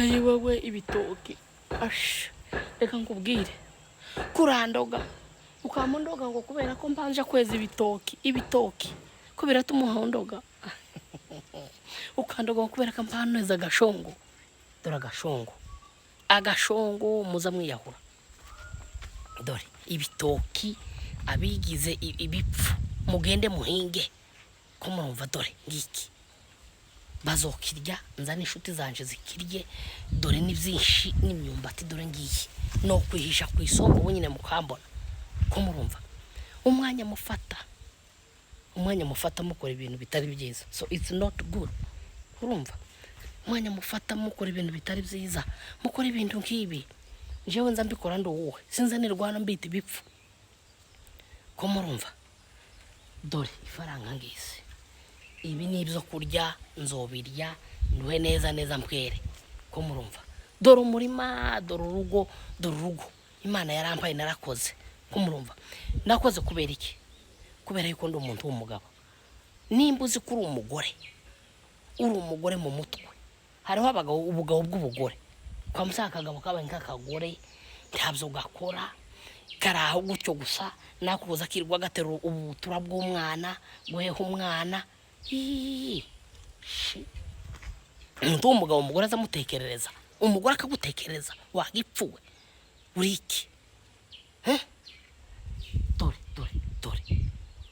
Ayi wowe, ibitoki. Ash, reka nkubwire, kurandoga ukamundoga ngo kubera ko mbanje kweza ibitoki, ibitoki kubera tumuhondoga, ukandoga ngo kubera ko mpaneza agashongo. Dore agashongo, agashongo muza mwiyahura. Dore ibitoki, abigize ibipfu, mugende muhinge. Ko murumva, dore ngiki bazokirya, nzane inshuti zanje zikirye. Dore ni byinshi n'imyumbati, dore ngiyi no kwihisha ku isonga ubu nyine mukambona. Ko murumva umwanya mufata, umwanya mufata mukora ibintu bitari byiza, so it's not good. Urumva umwanya mufata mukora ibintu bitari byiza, mukora ibintu nk'ibi. Njyewe nza mbikora ndi uwuhe? Sinza nirwana mbita ibipfu. Ko murumva, dore ifaranga ngizi. Ibi ni ibyo kurya, nzobirya nduhe neza neza mbwere. Ko murumva, dore umurima, dore urugo, dore urugo Imana yarampaye. Narakoze. Ko murumva, nakoze kubera iki? Kubera yuko ndi umuntu w'umugabo. Nimba uzi ko uri umugore, uri umugore mu mutwe. Hariho abagabo, ubugabo bw'ubugore. Kwa musaza, akagabo kabaye nk'akagore, ntabyo gakora, kari aho gutyo gusa. Nakubuza akirirwa gaterura ubutura bw'umwana, guheha umwana. Iiii. Shi. Umuntu w'umugabo, umugore azamutekerereza, umugore akagutekereza, wagipfuwe uri iki? Eh? Dore, dore, dore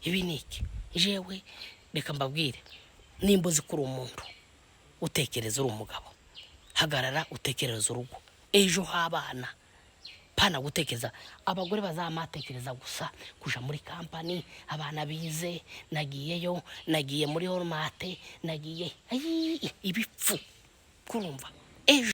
ibi ni iki? Jewe reka mbabwire, nimba uzi ko uri umuntu utekereza, uri umugabo, hagarara utekereza urugo, ejo h'abana, pana gutekereza abagore bazamatekereza gusa kuja muri kampani, abana bize, nagiyeyo, nagiye muri Walmart, nagiye. Ayi, ibipfu. Kurumva ejo.